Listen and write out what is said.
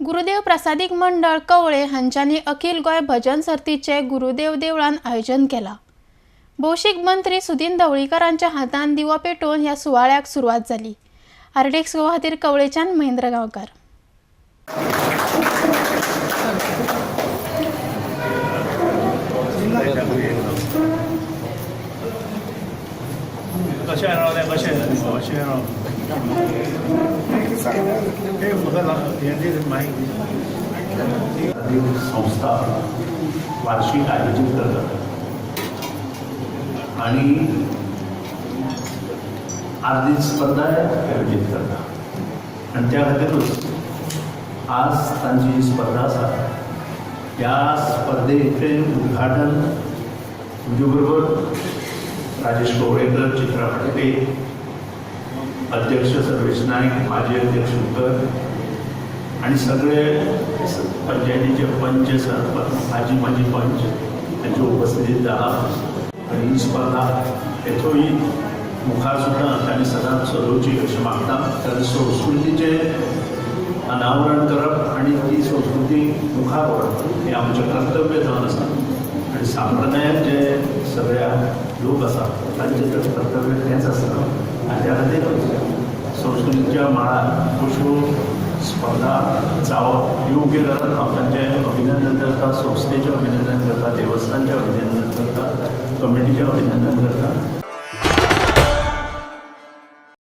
गुरुदेव प्रसादीक मंडळ कवळे हांच्यांनी अखिल गोंय भजन सर्तीचें गुरुदेव देवळान आयोजन केलां. भौशीक मंत्री सुदिन ढवळीकरांच्या हातान दिवो पेटोवन ह्या सुवाळ्याक सुरवात जाली. आरडीएक्स गोवा खातीर कवळेच्यान महेंद्र गांवकार. कशें रावलें, कशें कशें रावलें हे म्हाका हें दी रे, मायक दी. संस्था वार्षिक आयोजित करतात आणि आर्दी स्पर्धाय आयोजित करता आणि त्या खातीरूच आज तांची जी स्पर्धा आसा, ह्या स्पर्धेचें उद्घाटन म्हजे बरोबर राजेश कवळेकर, चित्रा फडके, अध्यक्ष सर्वेश नायक, माजी अध्यक्ष उकर आणि सगळे पंचायतीचे पंच, सरपंच, आजी माजी पंच यांच्या उपस्थितीत जाला आणि ही स्पर्धा हेथोय मुखार सुद्दां तांणी सदांच चलोवची अशें मागता. तर संस्कृतीचें अनावरण करप आणि ती संस्कृती मुखार व्हरप हें आमचें कर्तव्य जावन आसा आणि संप्रदायात जे सगळ्या लोक आसा तांचें तर कर्तव्य तेंच आसता आनी त्या खातीर संस्कृतीच्या मळार अश्यो स्पर्धा जावप योग्य गरज. हांव तांचें अभिनंदन करता, संस्थेचें अभिनंदन करता, देवस्थानचें अभिनंदन करता, कमिटीचें अभिनंदन करता.